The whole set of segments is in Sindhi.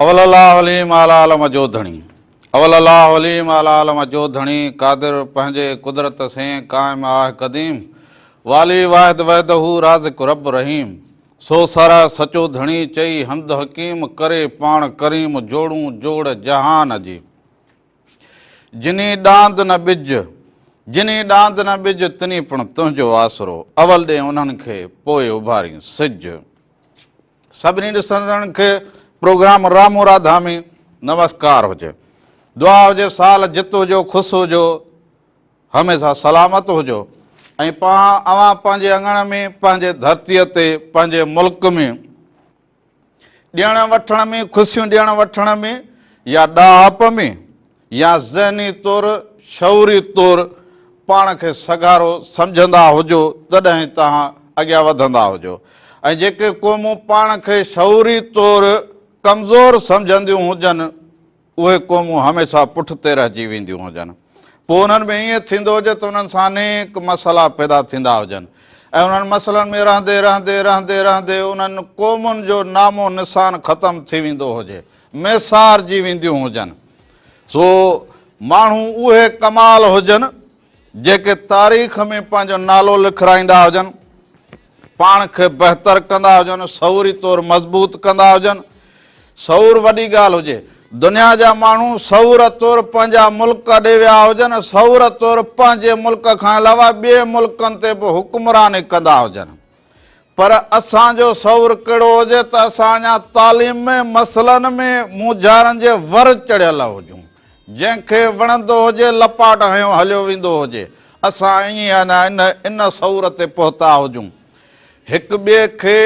اول الله عليم اعلي عالم جو ڌڻي. اول الله عليم اعلي عالم جو ڌڻي قادر پنهنجي قدرت سين قائم آه قديم والي واحد وحده رازق رب رحيم سو سارا سچو ڌڻي چئي حمد حڪيم ڪري پاڻ ڪريم جوڙون جوڙ جهان جي جني ڏاند نه ٻج جني ڏاند نه ٻج تني پڻ تنهنجو آسرو اول ڏي انهن کي پوء اڀارين سج. سڀني ڏسندڙن کي پروگرام رامو راڌا ۾ نمسڪار هجي. دعا هجي سال جت هجو خوش هجو هميشه سلامت هجو ۽ پان اوهان پنهنجي اڱڻ ۾ پنهنجي ڌرتيء تي پنهنجي ملڪ ۾ ڏيڻ وٺڻ ۾ خوشيون ڏيڻ وٺڻ ۾ يا ڏاهپ ۾ يا ذهني طور شعوري طور پاڻ کي سگهارو سمجهندا هجو تڏهن توهان اڳيان وڌندا هجو ۽ جيڪي قومون پاڻ کي شعوري طور ڪمزور سمجهنديون هجن اهي قومون هميشه پٺتي رهجي وينديون هجن پوء انهن ۾ ائين ٿيندو هجي ته انهن سان انيڪ مسئلا پيدا ٿيندا هجن ۽ انهن مسئلن ۾ رهندي رهندي رهندي رهندي انهن قومن جو نامو نشان ختم ٿي ويندو هجي ميسارجي وينديون هجن. سو ماڻهو اهي ڪمال هجن جيڪي تاريخ ۾ پنهنجو نالو لکرائيندا هجن، پاڻ کي بهتر ڪندا هجن، شعوري طور مضبوط ڪندا هجن. شعور وڏي ڳالهه هجي. دنيا جا ماڻهو شعور طور پنهنجا ملڪ اڏي ويا هجن، شعور طور پنهنجي ملڪ کان علاوه ٻئي ملڪن تي به حڪمراني ڪندا هجن. پر اسان جو شعور ڪهڙو هجي ته اسان اڃا تعليم ۾ مسئلن ۾ مونجهارن جي ور چڙهيل هجون. جنهن کي وڻندو هجي لپاٽ هنيو هليو ويندو هجي. اسان ائين اڃا ان ان شعور تي پهتا هجون. هڪ ٻئي کي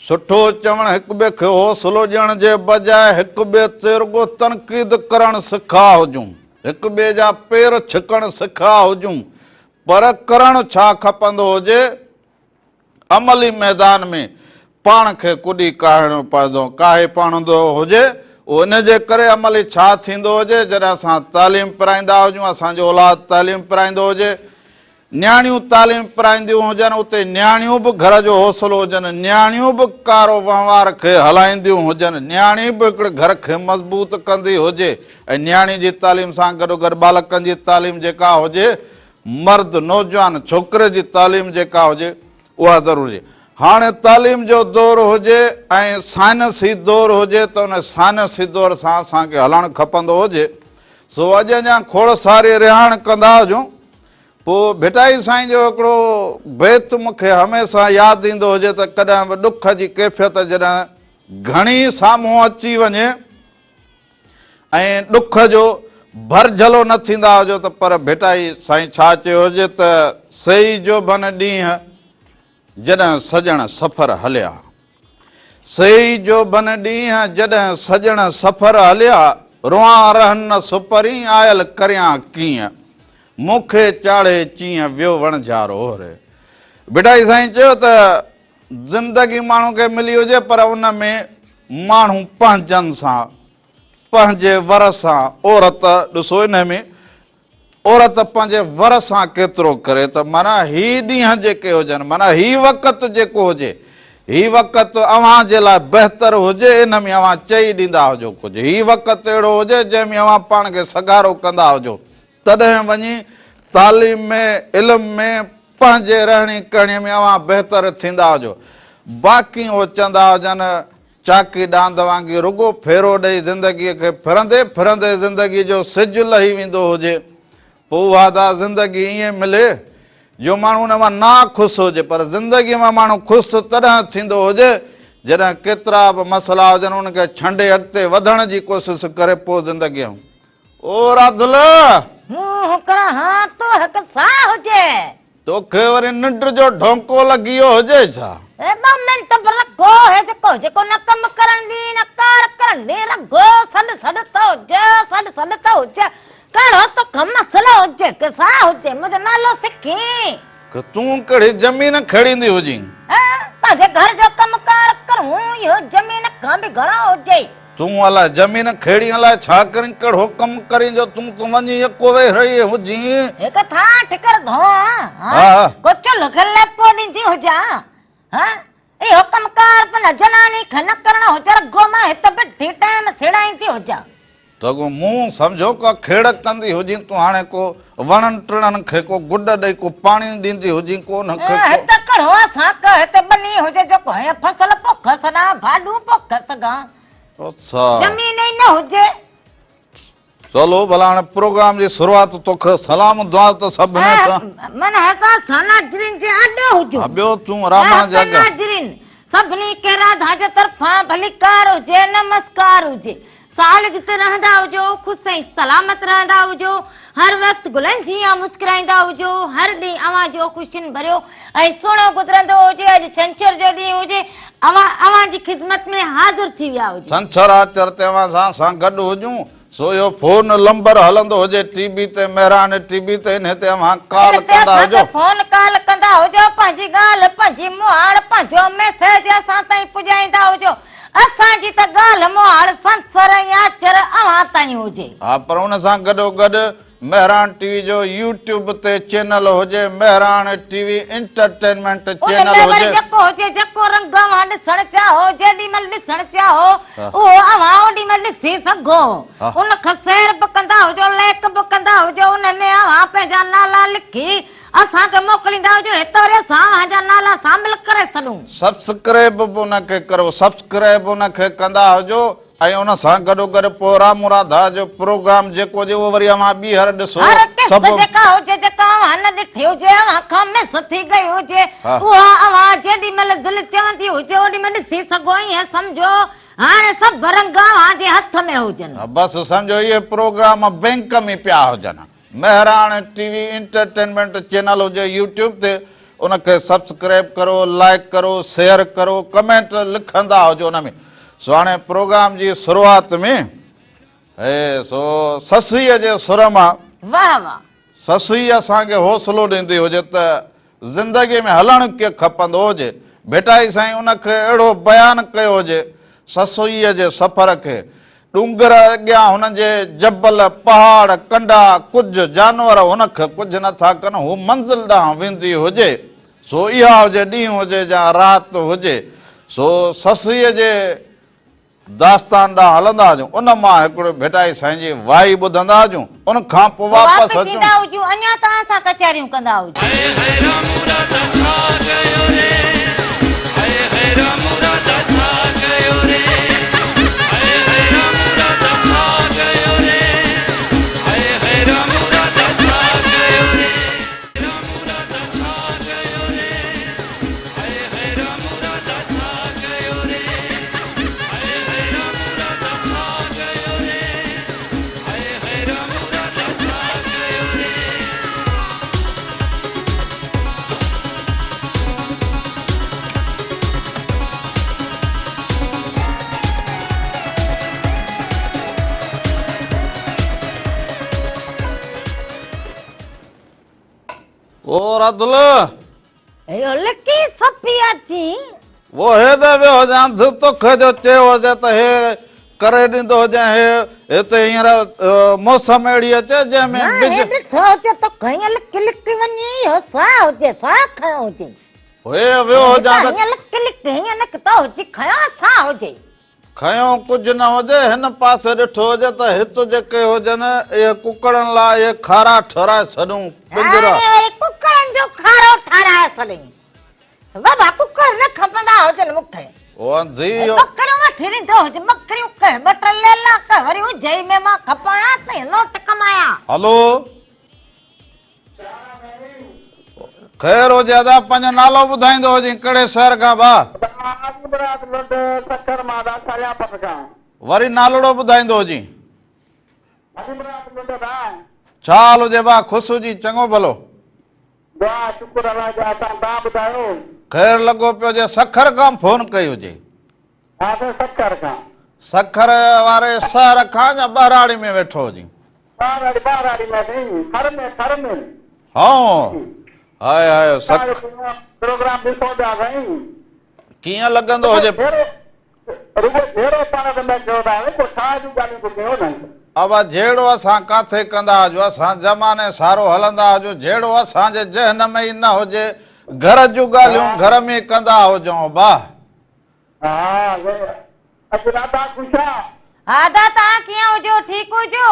سٺو چوڻ، هڪ ٻئي کي حوصلو ڏيڻ جي بجاء هڪ ٻئي تي رڳو تنقيد ڪرڻ سکا هجون. هڪ ٻئي جا پير ڇڪڻ سکا هجون. پر ڪرڻ ڇا کپندو هجي، عملي ميدان ۾ پاڻ کي ڪڏي ڪاهڻو پوندو، ڪاهي پوندو هجي، اهو ان جي ڪري عملي ڇا ٿيندو هجي، جڏهن اسان تعليم پرائيندا هجون، اسان جو اولاد تعليم پرائيندو هجي، نياڻيون تعليم پرائينديون هجن، اتي نياڻيون به گهر جو حوصلو هجن، نياڻيون به ڪارو وهنوار کي هلائينديون هجن، نياڻي به هڪڙي گهر کي مضبوط ڪندي هجي ۽ نياڻي جي تعليم سان گڏوگڏ ٻالڪن جي تعليم جيڪا هجي، مرد نوجوان ڇوڪري جي تعليم جيڪا هجي اها ضرور هجي. هاڻي تعليم جو دور هجي ۽ سائنسي دور هجي ته ان سائنسي دور سان اسان کي هلڻ کپندو هجي. سو اڄ اڃا کوڙ ساري رهاڻ ڪندا هجون. پوء ڀٽائي سائين جو هڪڙو بيت مون کي هميشه ياد ايندو هجي ته ڪڏهن به ڏک جي ڪيفيت جڏهن گهڻي سامهون اچي وڃي ۽ ڏک جو ڀرجهلو نه ٿيندا هجو ته پر ڀٽائي سائين ڇا چيو هجي ته سيئي جوڀن ڏينهن جڏهن سڄڻ سفر هليا. سيئي جوڀن ڏينهن جڏهن سڄڻ سفر هليا، روئان رهن نه سپرين آيل ڪريان ڪيئن، مون کي چاڙهي چيئن ويو وڻجهارو هوري. ڀٽائي سائين چيو ته زندگي ماڻهو کي ملي هجي پر ان ۾ ماڻهو پنهنجن سان، پنهنجي ور سان، عورت ڏسو انهي ۾ عورت پنهنجي ور سان ڪيترو ڪري ته معنيٰ هي ڏينهن جيڪي هجن معنيٰ هي وقت جيڪو هجي هي وقت اوهان جي لاء بهتر هجي ان ۾ اوهان چئي ڏيندا هجو ڪجهه هي وقت اهڙو هجي جنهن ۾ اوهان پاڻ کي سگهارو ڪندا هجو تڏهن وڃي تعليم ۾ علم ۾ پنهنجي رهڻي ڪهڻي ۾ اوهان بهتر ٿيندا هجو. باقي اهو چوندا هجن چاڪي ڏاند وانگي رڳو ڦيرو ڏئي زندگيء کي ڦرندي ڦرندي زندگيء جو سج لهي ويندو هجي. پوء اها ته زندگي ائين ملي جو ماڻهو ان مان ناخوش هجي پر زندگيء مان ماڻهو خوش تڏهن ٿيندو هجي جڏهن ڪيترا به مسئلا هجن ان کي ڇنڊي اڳتي وڌڻ جي ڪوشش ڪري پوء زندگيء او راڌل! مون هڪڙا هان تو هڪ ساهه هجي. توکي وري ننڊ جو ڍونڪو لڳي ويو هجي ڇا؟ اي ٻه منٽ به رڳو هي جيڪو جيڪو نه ڪم ڪرڻ ڏي نه ڪار ڪرڻ ڏي رڳو سڏ سڏ ٿو هجي سڏ سڏ ٿو هجي ڪهڙو توکي مسئلو هجي ڪي ساهه هجي منهنجو نالو سکين. ڪه تون ڪهڙي زمين کيڙيندي هجين؟ ها پنهنجي گهر جو ڪم ڪار ڪرون اهو زمين کان به گهڻو هجي. تون الاء زمين کيڙين الاء ڇا ڪرين ڪهڙو ڪم ڪرين جو تون ته وڃي يڪو ويهي رهي هجين. هڪ ٿان ٺڪر ڌوئان ها ڪو چلهه کي ليپو ڏيندي هجان ها. اهو ڪم ڪار به نه جناني کي نه ڪرڻو هجي رڳو مان هت بيٺي ٽائيم سيڙائيندي هجان. ته مون سمجهيو ڪا کيڙ ڪندي هجين تون هاڻي ڪو وڻن ٽڻن کي ڪو گڊ ڏئي ڪو پاڻي ڏيندي هجين ڪو ان کي ڪو. هت ڪڙهو اسان ڪه هت ٻني هجي جو ڪو هيئن فصل پوک سگهان ڀاڏون پوک سگهان. اڇا. زمين ئي نه هجي. چلو ڀلا هاڻي پروگرام جي شروعات توکي سلام دعا ته سڀني سان. من هسا سان ناظرين جي آڏو هجو. ها ٻيو تون رامڻ جي اڳيان. ناظرين سڀني کي راڌا جي طرفان ڀليڪار هجي نمسڪار هجي. سال جتي رهندا هجو خوش ۽ سلامت رهندا هجو هر وقت گلن جيان مسڪرائيندا هجو هر ڏينهن اوهان جو خوشين ڀريو ۽ سهڻو گذرندو هجي اڄ ڇنڇر جو ڏينهن هجي اوهان اوهان جي خدمت ۾ حاضر ٿي ويا هجون. ڇنڇر آچر تي اوهان سان سان گڏ هجون سو اهو فون لمبر هلندو هجي ٽي بي تي مهراڻ ٽي بي تي انهي تي اوهان ڪال ان تي ڪندا اسان کي هجو. فون ڪال ڪندا هجو پنهنجي ڳالهه پنهنجي مهاڙ پنهنجو ميسيج اسان تائين پڄائيندا هجو اسان جي ته ڳالهه مهاڙ سنسر ۽ آچر اوهان تائين هجي. ها پر ان سان گڏوگڏ مهراڻ ٽي وي جو يوٽيوب تي چينل هجي Mehran T V entertainment ان چينل ۾ وري هجي. جيڪو هجي جيڪو رنگ اوهان ڏسڻ چاهو جيڏي مهل ڏسڻ چاهو اهو اوهان اوڏي مهل ڏسي سگهو. ان کي شيئر به ڪندا هجو لائيڪ به ڪندا هجو ان ۾ اوهان پنهنجا نالا لکي اسان کي موڪليندا هجو هت وري اسان اوهان جا نالا شامل ڪري ڇڏون. سبسڪرائيب به ان کي ڪريو سبسڪرائيب ان کي ڪندا هجو ۽ ان سان گڏوگڏ پوء رامو راڌا جو پروگرام جيڪو هجي اهو وري اوهان ٻيهر ڏسو هر قسط سڀ. جيڪا هجي جيڪا اوهان نه ڏٺي هجي اوهان کان مس ٿي گئي هجي اها اوهان جيڏي مهل دل چوندي هجي اوڏي مهل ڏسي سگهو ائين سمجهو هاڻي سڀ رنگ اوهان جي هٿ ۾ هجن. بس سمجهو اهي پروگرام بينڪ ۾ پيا هجن. مهراڻ ٽي وي انٽرٽينمينٽ چينل هجي يوٽيوب تي ان کي سبسڪرائب ڪرو لائيڪ ڪرو شيئر ڪرو ڪمينٽ لکندا هجو ان ۾ سو هاڻي پروگرام جي شروعات ۾ هي سو سسئي جي سر مان واه واه. سسئي اسان کي حوصلو ڏيندي هجي ته زندگي ۾ هلڻ ڪيئن کپندو هجي. ڀٽائي سائين ان کي اهڙو بيان ڪيو هجي سسئيء جي سفر کي. ڏونگر اڳيان هن جي جبل، پهاڙ، ڪنڊا، ڪجهه جانور هن کي ڪجهه نه ٿا ڪن، هو منزل ڏانهن ويندي هجي. سو اها هجي ڏينهن هجي يا رات هجي، سو سسئيء جي داستان ڏانهن هلندا هجون، ان مان هڪڙو ڀٽائي سائين جي وائي ٻڌندا هجون، ان کان پوء واپس واپس اچون. ايندا هجون، اڃا توهان سان ڪچهريون ڪندا هجون. هئي هئي رامو راڌا ڇا ڪيو ري هئي هئي رامو راڌا ڇا ڪيو ري هئي هئي رامو راڌا ڇا ڪيو ري هئي هئي رامو راڌا ڇا ڪيو ري رامو راڌا ڇا ڪيو ري هئي هئي رامو راڌا ڇا ڪيو ري هئي هئي رامو راڌا ڇا ڪيو ري هئي هئي رامو راڌا ڇا ڪيو ري. او رڌل. اهو لڪي سپي اچي. وو هيڏي ويو هجين انڌ توکي جو چيو هجي ته هي ڪري ڏيندو هجين هي هتي هينئر موسم اهڙي اچي جنهن ۾ نه بج. هي ڏٺو هجي توکي هيئن لڪي لڪي وڃي اهو ساهه هجي ساهه کنيو هجي. هي ويو هجان ته. هيئن لڪي لڪي هيئن نڪتو هجي کنيو ساهه هجي. کنيو ڪجهه نه هجي، هن پاسي ڏٺو هجي ته هت جيڪي هجن، اهي ڪڪڙن لاء اهي کارا ٺهرائي ڇڏون، پڃرا. هاڻي وري ڪڪڙن جو کارو ٺهرائي ڇڏين. بابا ڪڪڙ نه کپندا هجن مون کي. او انڌي اهو. ٻڪريون وٺي ڏيندو هجي، ٻڪريون ڪنهن ٻه ٽي ليلا ڪنهن وري اجهي ۾ مان کپايان ته نوٽ ڪمايان. هلو. خير هجي ادا پنهنجو نالو ٻڌائيندو هجين ڪهڙي شهر کان ڀا. عبرات لنڊ سکر مان ادا سرياپٽ کان. وري نالوڙو ٻڌائيندو هجين. عبرات لنڊ ادا. ڇا حال هجي ڀا خوش هجين چڱو ڀلو. دعا شڪر الله جا اسان تان ٻڌايو. خير لڳو پيو هجي سکر کان فون ڪئي هجي. ها سائين سکر کان. سکر واري شهر کان يا ٻهراڙي ۾ ويٺو هجين. ٻهراڙي ٻهراڙي ۾ سائين ٿر ۾ ٿر ۾. هائو هاء هاء سک. پروگرام ڏسو پيا سائين. ڪيئن لڳندو هجي. رڳو جهيڙو پاڻ ته نه ڪيو ٿا ڪو ٺاهه جون ڳالهيون به ڪيو نه. ابا جهيڙو اسان ڪاٿي ڪندا هجون اسان زماني سارو هلندا هجون جهيڙو اسان جي ذهن ۾ ئي نه هجي. گهر جون ڳالهيون گهر ۾ ڪندا هجون با. ها اڄ راڌا خوش آ. ها ادا توهان ڪيئن هجو ٺيڪ هجو.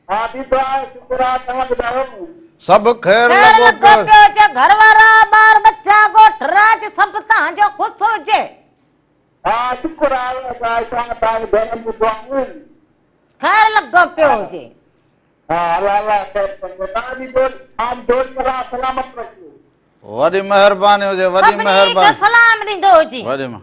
ها ٺيڪ آهي شڪر آ توهان ٻڌايو. سڀ خير خير لڳو لڳو پيو. پيو هجي گهر وارا ٻار ٻچا ڳوٺ راڄ سڀ توهان جو خوش هجي. ها شڪر آهي ادا اسان توهان جي گهر ۾ دعائون. خير لڳو پيو هجي. ها الله الله خير ڪندو توهان جي جوڙي عام جوڙي الله سلامت رکي. وڏي مهرباني هجي وڏي سڀني کي مهرباني. سلام ڏيندو هجي. وڏي مه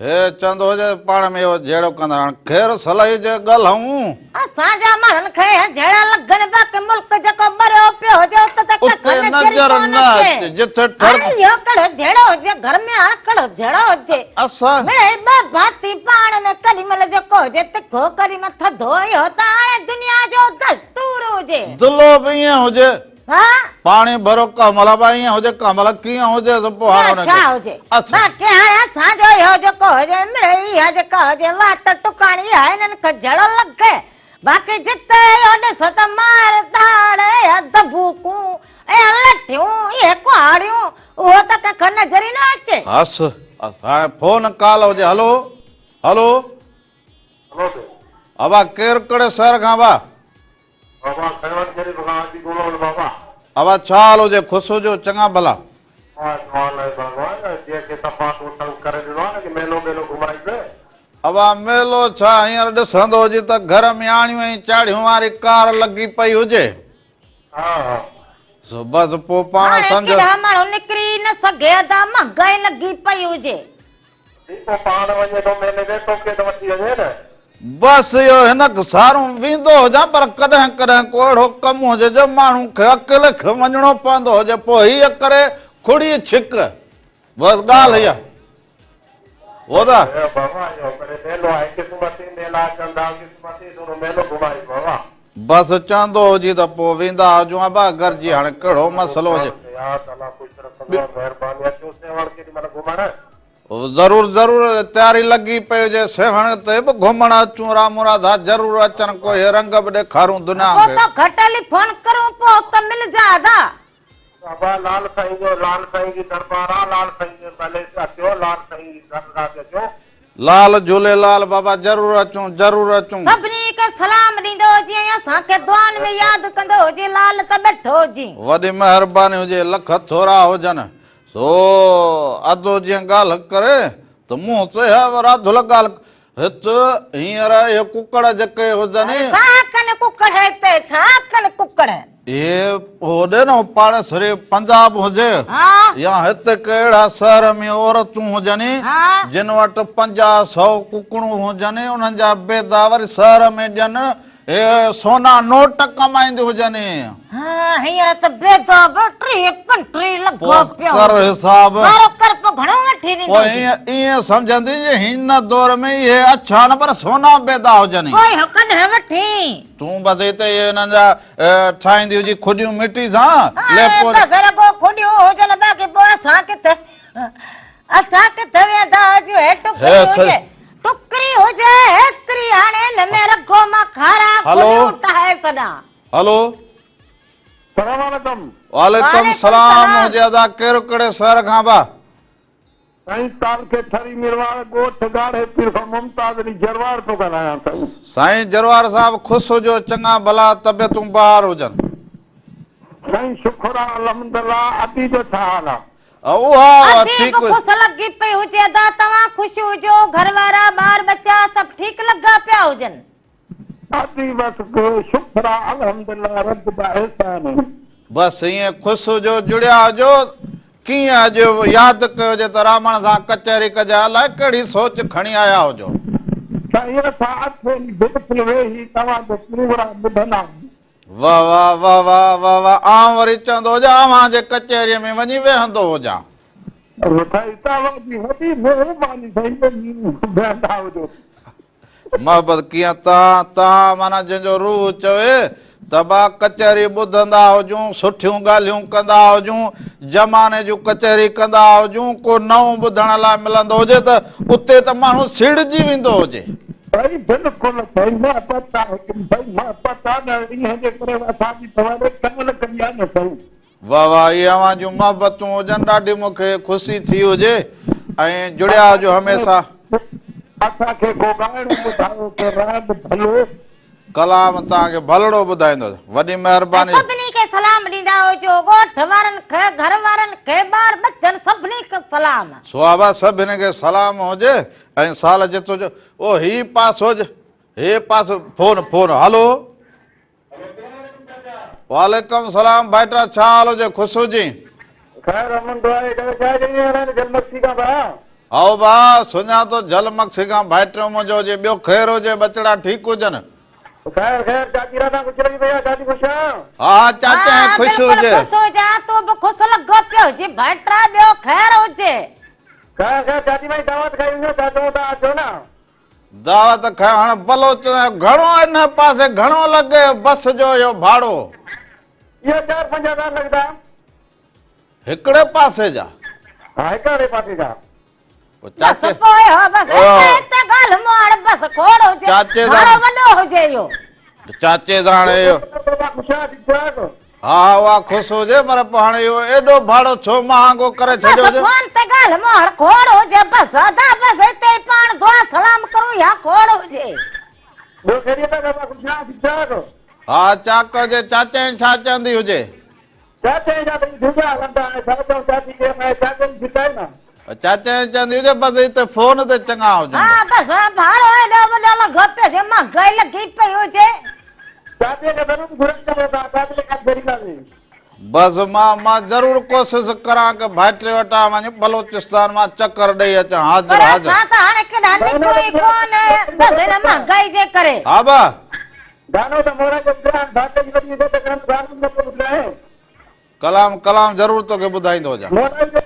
هي چوندو هجي پاڻ ۾ اهو جهيڙو ڪندا هاڻ خير صلاحي جي ڳالهائون. اسان جا ماڻهن کي جهيڙا لڳن باقي ملڪ جيڪو ٻريو پيو هجي اتي ته اتي ڪک نظر ئي نظر ڪونه نه اچي. اچي جتي ٺڙ هاڻي اهو ڪهڙو جهيڙو هجي گهر ۾ هاڻ ڪهڙو جهيڙو هجي. اسان. مڙئي ٻه ڀاتي پاڻ ۾ ڪڏهن مهل جيڪو هجي تکو ڪڏهن مهل ٿڌو اهو ته هاڻي دنيا جو دستور هجي. دلو به ائين هجي. ها. پاڻي ڀرو ڪنهن مهل به ائين هجي ڪنهن مهل ڪيئن هجي ته پوء هاڻي ٻيو ان ڇا کي هجي. اڇا. باقي هاڻي اسان جو اهو جيڪو هجي مڙئي اها جيڪا هجي وات ٽڪاڻي اها هنن کي جهڙو لڳي. باقي جتي اهو ڏس ته مار ڌاڙ اها دنبوڪون اها لٺيون اهي ڪهاڙيون اهو ته ڪنهن کي نظر ئي نه اچي. هس هاڻي فون ڪال هجي هلو هلو. هلو ته. ابا ڪير ڪهڙي شهر کان ابا. بابا سيوهڻ شريف کان اچي گولول بابا. ابا ڇا حال هجي خوش هجو چڱا ڀلا. ها سوال آهي بابا جنهن کي صفا تو تنگ ڪري ڏنو آهي نه ڪي ميلو ٻيلو گهمائيندي. ابا ميلو ڇا هينئر ڏسندو هجي ته گهر ۾ آڻيون ۽ چاڙهيون واري ڪار لڳي پئي هجي. ها ها. سو بس پوء پاڻ هاڻي سمجهه. ڪيڏانهن ماڻهو نڪري ئي نه سگهي ادا مهنگائي لڳي پئي هجي. جي پوء پاڻ وڃي ٿو ميلي تي توکي ته وٺي وڃي نه. بس اهو هن سارون ويندو هجان پر ڪڏهن ڪڏهن ڪو اهڙو ڪم هجي جو ماڻهو کي اڪيلي کي وڃڻو پوندو هجي پوء هيء ڪري کڙي ڇڪ بس ڳالهه اها هو ته. بابا اهو ڪري ميلو آهي قسمتي ميلا اچن ٿا قسمتي ٿورو ميلو گهمائي بابا. بس چوندو هجي ته پوء ويندا هجون ابا گڏجي هاڻي ڪهڙو مسئلو هجي. يا الله خوش رکندو مهرباني اچو سيوهڻ ڪيڏي مهل گهمڻ. ضرور ضرور تياري لڳي پئي هجي سيوهڻ تي به گهمڻ اچون رامو راڌا ضرور اچن ڪو هي رنگ به ڏيکارون دنيا پوء کي. تو گهٽ فون ڪرون پوء ته ملجان ادا. بابا لال سائين جو لال سائين جي دربار آ لال سائين جي محلي تي اچو لال سائين جي درگاھ تي اچو. لال جهوليلال بابا ضرور اچون ضرور اچون. سڀني کي سلام ڏيندو هجي ۽ اسان کي دعائن ۾ ياد ڪندو هجي لال ته ٻيٺو هجي. وڏي مهرباني هجي لک ٿورا هجن سو ادو جيئن ڳالهه ڪري ته مون تي راڌل ڳالهه هت هينئر اهي ڪڪڙ جيڪي هجن. ڇا ڪن ڪڪڙ هتي ڇا ڪن ڪڪڙ. اهي هوڏي نه پاڙيسري پنجاب هجي يا هت ڪي اهڙا شهر ۾ عورتون هجن جن وٽ 50 سئو ڪڪڙون هجن انهن جا بيدا وري شهر ۾ ڏين اهي سونا نوٽ ڪمائينديون هجن. ها هينئر ته بيدو به 30 35 لڳو پيو پوء ڪر حساب. وارو ڪر پوء گهڻو وٺي ڏيندو پوء ائين سمجهندي جي هن دور ۾ اهي اڇا نه پر سونا بيدا هجن. پوء اهو ڪڏهن وٺي. تون بس هتي انهن جا ٺاهيندي هجي کڏيون مٽي سان ليپو. بس رڳو کڏيون هجن باقي پوء اسان ڪٿي اسان ڪٿي ويندا هجون هي ٽڪري هجي ٽڪري هجي هيتري هاڻي هن ۾ رڳو مان کارا کڏيون ٺاهي ڇڏان. هلو. سلام عليڪم. وعليڪم سلام هجي ادا ڪير ڪهڙي شهر کان با. سائين تعلقي ٺري ميرواڙ ڳوٺ ڳاڙهي پير کان ممتاز علي جروار ٿو ڳالهايان سائين. سائين جروار صاحب خوش هجو چڱا ڀلا طبيعتون بهار هجن. سائين شڪر آ الحمدالله ادي جو ڇا حال آ. اها ادي ٺيڪ به خوش لڳي پئي هجي ادا توهان خوش هجو گهر وارا ٻار ٻچا سڀ ٺيڪ لڳا پيا هجن. ادي بس شڪر آ الحمدالله رب دا احسان. بس ائين خوش هجو جڙيا هجو ڪيئن اڄ ياد ڪيو هجي ته رامڻ سان ڪچهري ڪجي الائي ڪهڙي سوچ کڻي آيا هجو. سائين اسان اٺين بيٺل ويهي توهان جو پروگرام ٻڌندا آهيون. واه واه واه واه واه واه آئون وري چوندو هجان اوهان جي ڪچهريء ۾ وڃي ويهندو هجان. سائين توهان جي وڏي مهرباني سائين ويهندا هجو. محبت ڪيئن تان تان معنيٰ جنهن جو روح چوي ته با ڪچهري ٻڌندا هجون سٺيون ڳالهيون ڪندا هجون زماني جون ڪچهري ڪندا هجون ڪو نئون ٻڌڻ لاء ملندو هجي ته اتي ته ماڻهو سيڙجي ويندو هجي. سائين بلڪل سائين محبت آ هڪ سائين محبت آ نه انهي جي ڪري اسان جي توهان ڏي ڪمل ڪئي آ نه سائين. واه واه اهي اوهان جون محبتون هجن ڏاڍي مون کي خوشي ٿي هجي ۽ جڙيا هجو هميشه. اسان کي ڪو ڳائڻو ٻڌايو ڪو راڳ ڀلو. ڪلام توهان کي ڀلڙو ٻڌائيندس وڏي مهرباني. ۽ سڀني کي سلام ڏيندا هجو ڳوٺ وارن کي گهر وارن کي ٻار ٻچن سڀني کي سلام. سوابا سڀني کي سلام هجي ۽ سال جتو جو او هي پاسو هي پاسو فون فون هلو. وعليڪم سلام ڀائٽا ڇا حال هجي خوش هجين. خير امن دعا آهي ڪري ڇا چئي رهيا آهن جل مگسي کان ڀاء. هائو ڀاء سڃاتو جل مگسي کان ڀائٽيو منهنجو هجي ٻيو خير هجي ٻچڙا ٺيڪ هجن. خير خير چاچي راڌا خوش لڳي پئي آ چاچي خوش آ. ها ها چاچي ها خوش بلڪل هجي. خوش هجان تون به خوش لڳو پيو هجين ڀائٽا ٻيو خير هجي. خير خير چاچي مائي دعوت کائي وڃو ڇا چئون ٿا اچو نه. دعوت کائڻ هاڻ بلوچ گهڻو ان پاسي گهڻو لڳي بس جو اهو ڀاڙو. اهو چار پنج هزار لڳندا. هڪڙي پاسي جا. ها هڪڙي پاسي جا. بس پوء هو بس هتي ڳالهه مهاڙ بس کوڙ هجي ڀاڙو وڏو هجي اهو. چاچي ساڻ اهو. ها اها خوش هجي پر پوء هاڻي اهو ايڏو ڀاڙو ڇو مهانگو ڪري ڇڏيو بس فون تي ڳالهه مهاڙ کوڙ هجي بس ادا بس هتي ئي پاڻ دعا سلام ڪرون يا کوڙ هجي. ٻيو خيريت آ بابا خوش آ ٺيڪ ٺاڪ. ها چاڪ هجي چاچائين ڇا چوندي هجي. چاچائين جا ٻئي ڌيڄا هلن ٿا ۽ ڇا چئون چاچي کي ۽ چاچائين ڇٽائي نه. چاچائين چوندي هجي بس هتي فون تي چڱا هجن. ها بس ڀاڙو ايڏو وڏو لڳو پيو هجي مهانگائي لڳي پئي هجي. چاچي کي ضرور گهرائيندا رهو ٿا چاچي کي ڇڏينداسين. بس مان مان ضرور ڪوشش ڪران ڪه ڀائٽي وٽان وڃ بلوچستان مان چڪر ڏئي اچان حاضر پر حاضر. اسان ته هاڻي ڪيڏانهن نڪرون ئي ڪونه بس هن مهانگائي جي ڪري. ها با. گانو ته مورا جو ٻڌايان ڀائٽي جي وڏي عزت ڪرڻ گانو نه پيو ٻڌائين. ڪلام ڪلام ضرور توکي ٻڌائيندو هجان. مورا جو.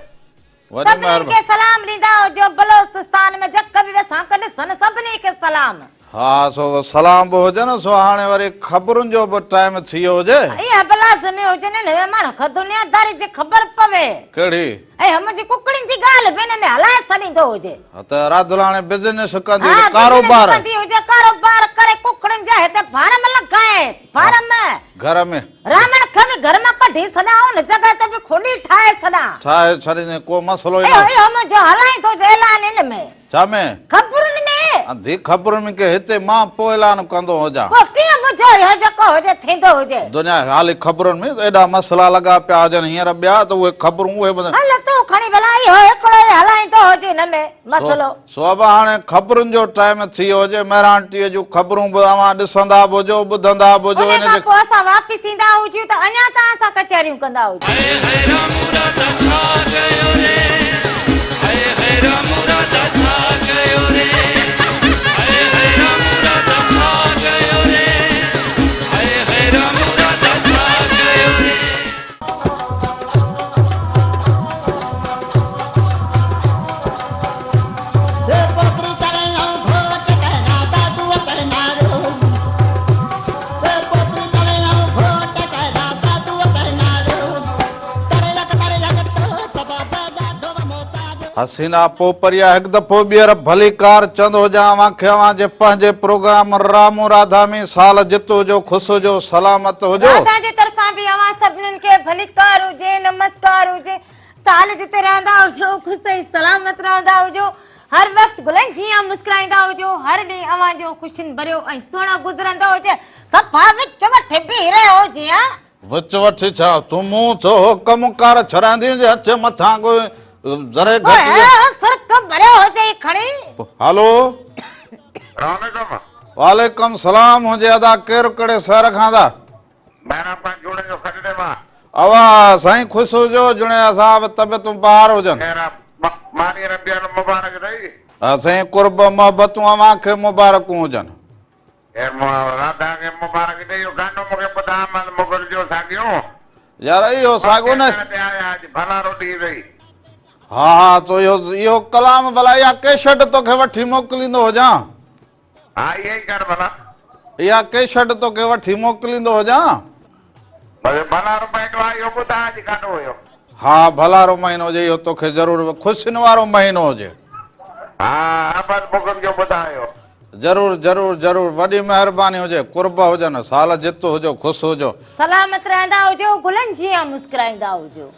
وڏي سڀني مهرباني. کي سلام ڏيندا هجو بلوچستان ۾ جڪ به وسان ڪه ڏسن سڀني کي سلام. ها سو سلام به هجن سو هاڻي وري خبرن جو به ٽائيم ٿي ويو هجي. اها به لازمي هجي نه نوين ماڻهو کي دنيا داري جي خبر پوي. ڪهڙي؟ اها منهنجي ڪڪڙين جي ڳالهه به ان ۾ هلائي ڇڏيندو هجي. ها ته راڌل هاڻي بزنس ڪندي ها هجي ڪاروبار. بزنس ڪندي هجي ڪاروبار ڪري ڪڪڙين جا هتي فارم لڳائي فارم. گهر ۾. رامڻ کي به گهر مان ڪڍي ڇڏان ان جڳهه تي به کولي ٺاهي ڇڏان. ٺاهي ڇڏيندين ڪو مسئلو ئي نه. اهو اهو منهنجو هلائيندو هجي اعلان ان ۾. ڇا ۾؟ خبرن ۾. انڌي خبرن ۾ ڪي هتي مان پوء اعلان ڪندو هجان. پوء ڪيئن منهنجو اهو جيڪو هجي ٿيندو هجي. دنيا حالي خبرن ۾ ايڏا مسئلا لڳا پيا هجن هينئر ٻيا ته اهي خبرون اهي به. هل تون کڻي ڀلا اهو هڪڙو ئي هلائيندو هجي ان ۾ مسئلو. سو ابا هاڻي خبرن جو ٽائيم ٿي ويو هجي مهراڻ ٽي وي جون خبرون به اوهان ڏسندا به هجو ٻڌندا به هجو ان ان کان جي. پوء اسان واپس ايندا هجون ته اڃا توهان سان ڪچهريون ڪندا هجون. هاء هاء رامو راڌا ڇا ڪيو ري هاء هاء رامو راڌا ڇا ڪيو ري هاء هاء رامو راڌا ڇا ڪيو ري هاء هاء رامو راڌا ڇا ڪيو ري. حسينا پوپريا هڪ دفعو ٻيهر ڀليڪار چوندو هجان اوهان کي اوهان جي پنهنجي پروگرام رامون راڌا ۾ سال جت هجو خوش هجو سلامت هجو. راڌا جي طرفان به اوهان سڀنين کي ڀليڪار هجي نمسڪار هجي سال جتي رهندا هجو خوش ۽ سلامت رهندا هجو هر وقت گلن جيان مسڪرائيندا هجو هر ڏينهن اوهان جو خوشين ڀريو ۽ سهڻو گذرندو هجي صفا وچ وٺي بيهي رهيو هجين. وچ وٺي ڇا تون مون ٿو ڪم ڪار ڇڏائيندين جي اچ مٿان ڪو ذري گهٽ پوء هي سرڪ ڀريو هجئي کڻي. هلو. سلام عليڪم. وعليڪم سلام هجي ادا ڪير ڪهڙي شهر کان ادا. مهران پنهنجي جوڻي جو کڏڙي مان. اوا سائين خوش هجو جوڻيجا صاحب طبيعتون بهار هجن. خير آ ماني ربيع المبارڪ اٿئي. ها سائين قرب محبتون اوهان کي مبارڪون هجن. خير راڌا کي مبارڪ ڏي اهو گانو مونکي ٻڌاء من مغل جو ساڳيو. يار اهو ساڳيو نه. تي آيا اڄ ڀلارو ڏينهن اٿئي. ها ها تو اهو اهو ڪلام ڀلا اها ڪيشٽ توکي وٺي موڪليندو هجان. ها ائين ئي ڪر ڀلا. اها ڪيشٽ توکي وٺي موڪليندو هجان. بس ڀلارو مهينو آهي اهو ٻڌاء اڄ ڪاڏو هيو. ها ڀلارو مهينو هجي اهو توکي ضرور خوشين وارو مهينو هجي. ها ها بس مغل جو ٻڌاء اهو. ضرور ضرور ضرور وڏي مهرباني هجي قرب هجن سال جت هجو خوش هجو. سلامت رهندا هجو گلن جيان مسڪرائيندا هجو.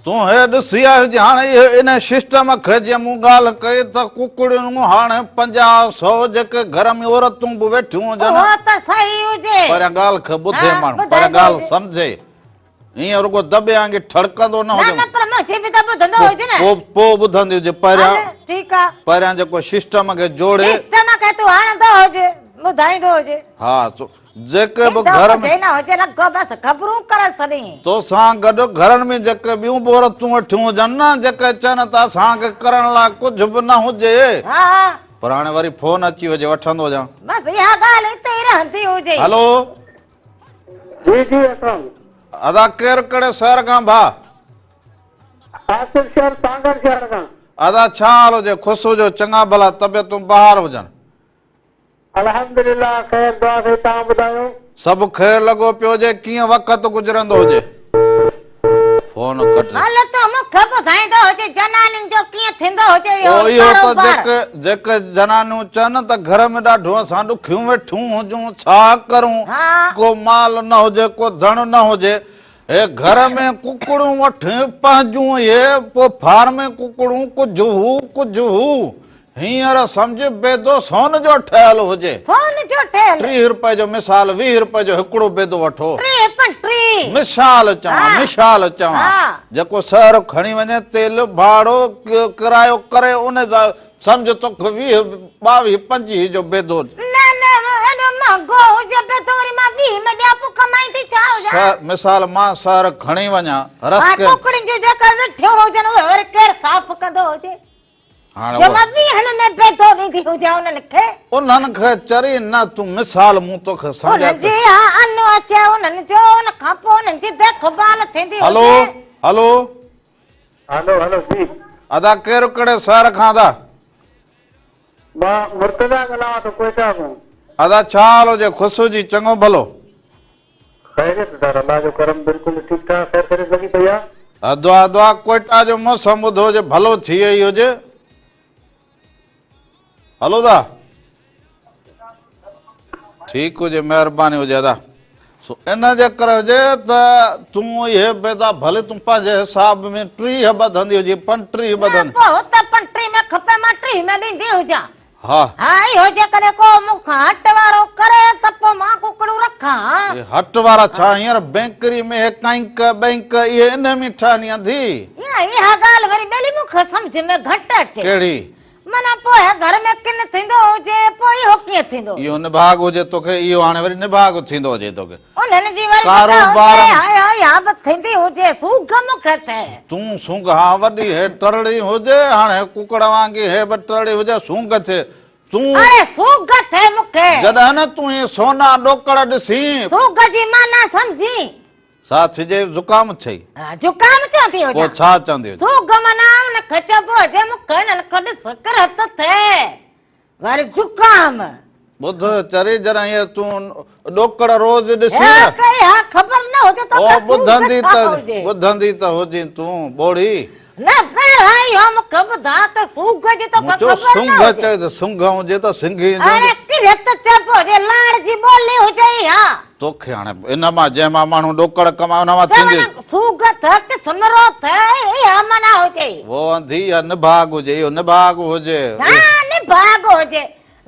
تون هي ڏسي آيو هجين هاڻي اهو ان سسٽم کي جيئن مون ڳالهه ڪئي ته ڪڪڙيون هاڻي پنجاهه سئو جيڪي گهر ۾ عورتون به ويٺيون هجن. اهو ته صحيح هجي. پهريان ڳالهه کي ٻڌي ماڻهو پهريان ڳالهه سمجهي. ائين رڳو دٻي آنگي ٺڙڪندو نه هجي. نه نه پر منهنجي به ته ٻڌندو هجي نه. پوء پوء ٻڌندي هجي پهريان. هل ٺيڪ آ. پهريان جيڪو سسٽم کي جوڙي. سسٽم کي تون هڻندو هجي ٻڌائيندو هجي. ها سو جيڪي به گهر ۾. هجي نه هجي رڳو بس خبرون ڪري ڇڏين. توسان گڏ گهرن ۾ جيڪي ٻيون به عورتون ويٺيون هجن نه جيڪي چون ته اسان کي ڪرڻ لاء ڪجهه به نه هجي. ها ها. پر هاڻي وري فون اچي وڃي وٺندو هجان. بس اها ڳالهه اتي ئي رهندي هجي. هلو. جي جي اسلام. ادا ڪير ڪهڙي شهر کان ڀاء. آصف شهر سانگهڙ شهر کان. ادا ڇا حال هجي خوش هجو چڱا ڀلا طبيعتون بهار هجن. الحمدلله خير دعا سائين توهان ٻڌايو. سڀ خير لڳو پيو هجي ڪيئن وقت گذرندو هجي. فون ڪٽ. هل تون مون کي ٻڌائيندو هجي جنانين جو ڪيئن ٿيندو هجي اهو اهو ته ڪاروبار. جيڪي جيڪي جنانيون چون ته گهر ۾ ڏاڍو اسان ڏکيون ويٺيون هجون ڇا ڪرون ڪو مال نه هجي ڪو ڌڻ نه هجي هي گهر ۾ ڪڪڙون وٺ پنهنجون اهي پوء فارمي ڪڪڙون ڪجهه هو ڪجهه هو هينئر سمجهه بيدو سون جو ٺهيل هجي. سون جو ٺهيل. 30 رپئي جو مثال 20 رپئي جو هڪڙو بيدو وٺو. 30 35. مثال چوان مثال چوان جيڪو شهر کڻي وڃي تيل ڀاڙو ڪرايو ڪري ان سمجهه توکي 20 22 25 جو بيدو. نه نه ايڏو مهانگو هجي بيدو وري مان 20 ۾ ڏيان پوء ڪمائيندي ڇا هجان. مثال مان شهر کڻي وڃان رستي. ها ڪڪڙين جون جيڪي وٺيون هجن اهي وري ڪير صاف ڪندو هجي. هاڻي جو مان ويهن ۾ بيدو ڏيندي هجان انهن کي. انهن کي چري نه تون مثال مون توکي سمجهايو انهن جي ها ان اچي انهن جو ان کان پوء انهن جي ديک ڀال ٿيندي هجي. هلو هلو. هلو هلو جي. ادا ڪير ڪهڙي شهر کان ادا. مان مرتضيٰ ڳالهايان ٿو ڪوئيٽا کان. ادا ڇا حال هجي خوش هجي چڱو ڀلو. خيريت سر الله جو ڪرم بلڪل ٺيڪ ٺاڪ خير خيريت لڳي پئي آ. دعا دعا ڪوئٽا جو موسم ٻڌو هجي ڀلو ٿي وئي هجي هلو دا ٺيڪ هجي مهرباني هجي ادا سو ان جي ڪري هجي ته تون اهي بيدا ڀلي تون پنهنجي حساب ۾ 30 ٻڌندي هجي 35 ٻڌندي پوء ته 35 ۾ کپي مان 30 ۾ ڏيندي هجان ها. ها اهو جيڪڏهن ڪو مون کان هٽ وارو ڪري ته پوء مان ڪڪڙون رکان. اهي هٽ وارا ڇا هينئر بينڪري ۾ اهي ڪائنڪ ٻئنڪ اهي انهي ۾ ٺهن يا ڌي؟ يا اها ڳالهه وري ٻيلي مون کي سمجهه ۾ گهٽ اچي. ڪهڙي؟ معنيٰ پوء گهر ۾ ڪن ٿيندو هجي پوء اهو ڪيئن ٿيندو؟ اهو نڀاڳ هجي توکي اهو هاڻي وري نڀاڳ ٿيندو هجي توکي. انهن جي وري ڪاروبار جيڪا هجي هاء هاء اها به ٿيندي هجي سونگهه مون کي ٿئي. تون سونگهه ها وڏي هي ٽرڙي هجي هاڻي ڪڪڙ وانگي هي به ٽرڙي هجي سونگهه ٿئي تون. اڙي سونگهه ٿئي مون کي. جڏهن نه تون هي سونا ڏوڪڙ ڏسين. سونگهه جي معنيٰ سمجهين. سا ٿجي زڪام ٿئي. زڪام چوندي هجان. پوء ڇا چوندي هجان. سونگهه معنيٰ ان کي چئبو هجي مون کي هنن کي ڏس ڪرهت ٿئي. وري زڪام. ٻڌ چري جڏهن هيء تون ڏوڪڙ روز ڏسين نه. اها ته اها خبر نه هجي ته او ٻڌندي ته هجي. ٻڌندي ته هجين تون ٻوڙي. نه بهرحال اهو مون کي ٻڌاء ته سونگهه جي توکي مون چيو خبر نه سونگهه هجي. چئي ته سونگهه هجي ته سنگهي ايندي اڙي ڪريت چئبو هجي لاڙ جي ٻولي هجي اها. توکي هاڻي ان مان جنهن مان ماڻهو ڏوڪڙ ڪمائي ان مان ٿيندي. چون سونگهه ته قسم رو ته اها معنيٰ هجي. وو انڌي اها نڀاڳ هجي اهو نڀاڳ هجي. ها نڀاڳ هجي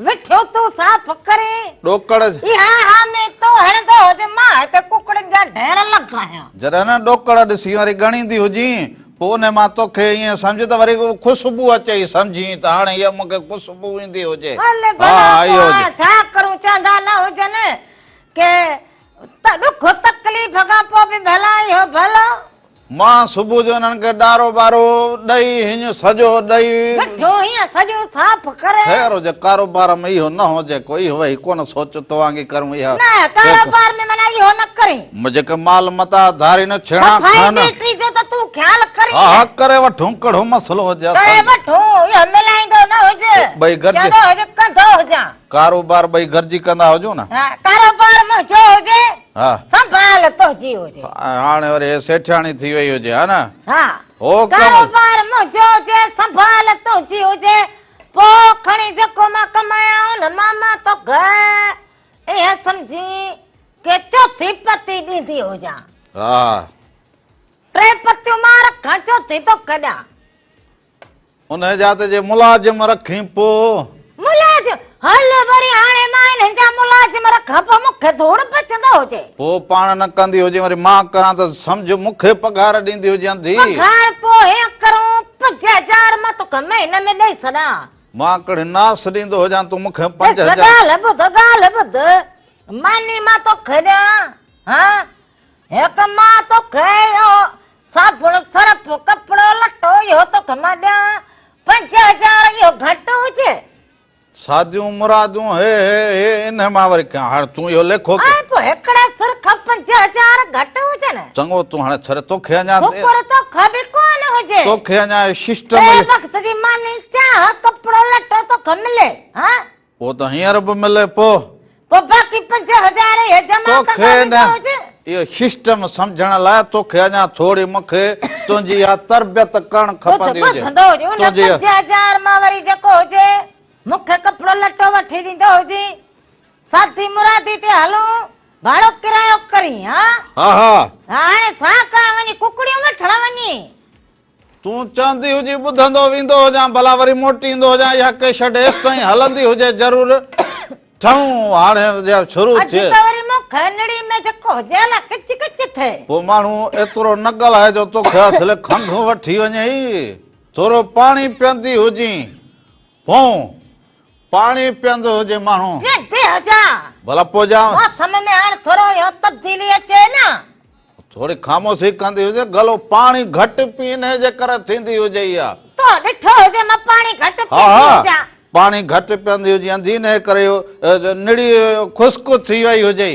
وٺيو تون صاف ڪرين. ڏوڪڙ. اها ها ۾ تو هڻندو هجي مان هتي ڪڪڙين جا ڍير لڳايان. جڏهن نه ڏوڪڙ ڏسي وري ڳڻيندي هجين پوء ان مان توکي ائين سمجهه ته وري خوشبو اچئي سمجهين ته هاڻي هيء مون کي خوشبو ايندي هجي. هل ڀلا پوء هاڻ ڇا ڪرون چوندا نه هجن ڪي ته ڏک تڪليف کان پوء به ڀلا اهو ڀلو. مان صبح جو انهن کي ڏارو ٻارو ڏئي هڃ سڄو ڏئي. گٺو هيئن سڄو صاف ڪري. خير هجي ڪاروبار ۾ اهو نه هجي ڪو اهو ويهي ڪونه سوچ تو وانگي ڪرون اها. نه ڪاروبار ۾ معنيٰ اهو نه ڪرين. جيڪي مال متاع ڌاري نه ڇيڻا صفائي کڻن. بيٽري جو ته تون خيال ڪرين. ها ها ڪري وٺون ڪهڙو مسئلو هجي اسان ڪري وٺون اهو ملائيندو نه هج. ٻئي گڏجي. چوندو هج ڪندو هجان. ڪاروبار ٻئي گڏجي ڪندا هجون نه. ها ڪاروبار منهنجو هجي. ها. سنڀال تنهنجي هجي. هاڻي وري هي سيٺياڻي ٿي وئي هجي ها نه. ها. هو ڪم. ڪاروبار منهنجو هجي سنڀال تنهنجي هجي. پوء کڻي جيڪو مان ڪمايان ان مان مان توکي ائين سمجهين ڪي چوٿين پتي ڏيندي هجان. ها. ٽي پتيون مان رکان چوٿين توکي ڏيان. انهيء جا ته جي ملازم رکين پوء. ملازم! هل وري هاڻي مان انهن جا ملازم رکان پوء مون کي ڌوڙ پچندو هجي. پوء پاڻ نه ڪندي هجين وري مان ڪران ته سمجهه مون کي پگهار ڏيندي هجين انڌي. پگهار پوء هيئن ڪرون 5000 مان توکي مهيني ۾ ڏئي ڇڏان. مان ڪڙهي ناس ڏيندو هجان تون مون کي 5000. ڏس ڳالهه ٻڌ ڳالهه ٻڌ ماني مان توکي ڏيان ها هڪ مان توکي اهو صابڻ، سرف، ڪپڙو لٽو اهو توکي مان ڏيان، 5000 اهو گهٽ هجي. ساديون مرادون هي هي هي انهي مان وري ڪيان هاڻي تون اهو ليکو ڪي. ۽ پوء هڪڙي سر کان 5000 گهٽ هجن. چڱو تون هاڻي ڇڏ توکي اڃا. شڪر توکي به ڪونه هجي. توکي اڃا اهي سسٽم. ٽي وقت جي ماني، چانهه، ڪپڙو لٽو توکي ملي ها. پوء ته هينئر به ملي پوء. پوء باقي 5000 اهي جمع ڪندا ويندا هج. اهو سسٽم سمجهڻ لاء توکي اڃا ٿوري مون کي تنهنجي اها تربيت ڪرڻ کپندي هجي. ٻڌندو هجي ان 5000 مان وري جيڪو هجي مون کي ڪپڙو لٽو وٺي ڏيندو هجي. سادي مرادي تي هلون ڀاڙو ڪرايو ڪرين ها. ها ها. هاڻي ڇا ڪرڻ وڃي ڪڪڙيون وٺڻ وڃي. تون چوندي هجين ٻڌندو ويندو هجان ڀلا وري موٽي ايندو هجان اها ڪيشٽ ايستائين هلندي هجي ضرور ٺهون هاڻي جا شروع ٿئي. اڄ ته وري مون کي نڙي ۾ جيڪو هجي الا ڪچ ڪچ ٿئي. پوء ماڻهو ايترو نه ڳالهائي جو توکي اصل کنگهه وٺي وڃي. ٿورو پاڻي پيئندي هجين. پوء پاڻي پيئندو هجي ماڻهو. پيئندي هجان. ڀلا پوء جا. موسم ۾ هاڻ ٿورو اهو تبديلي اچي نه. ٿوري خاموشي ڪندي هجي، گلو پاڻي گهٽ پي انهي جي ڪري ٿيندي هجي اها. تو ڏٺو هجي مان پاڻي گهٽ پيئندي هجان. ها پاڻي گهٽ پيئندي هجي انڌي انهي ڪري نڙي خشڪ ٿي وئي هجي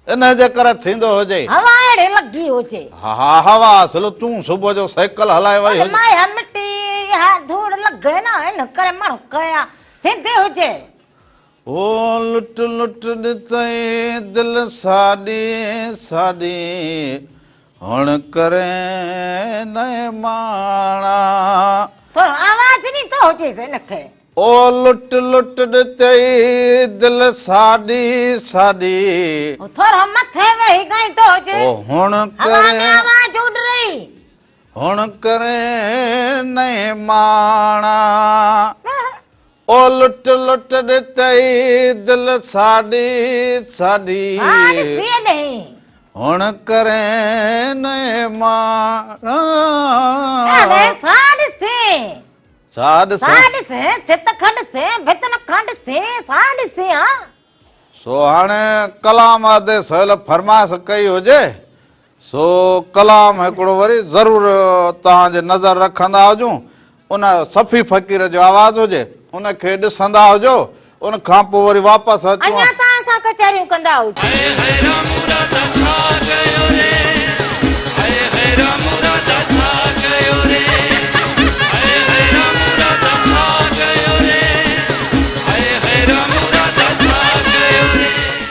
انهي جي ڪري ٿيندو هجي. هوا اهڙي لڳي هجي. ها هوا اصل تون صبح جو سائيڪل هلائي وئي هجي. مان اها مٽي اها ڌوڙ لڳي نه ان ڪري ماڻهو ڪيا ٿيندي هجي. او لٽ لٽ ڏتئي دل ساڏي ساڏي هڻ ڪرين نئين ماڻا. ٿورو آواز ڏي ٿو هجيس هن کي. او لٽ لٽ ڏتئي دل ساڏي ساڏي. ٿورو مٿي ويهي ڳائيندو هجي. او هڻ هوا ۾ ڪرين. آواز اڏري. هڻ ڪرين نئين ماڻا. او لٽ لٽ ڏتئي دل ساڏي ساڏي. هڻ ڪرين نئين ماڻا. سو هاڻي ڪلام ادي سهيل فرمائش ڪئي هجي سو ڪلام هڪڙو وري ضرور توهان جي نظر رکندا هجون ان صفي فقير جو آواز هجي ان کي ڏسندا هجو ان کان پوء وري واپس اچون. اڃا توهان سان ڪچهريون ڪندا هجو. هاء هاء رامو راڌا ڇا ڪيو ري.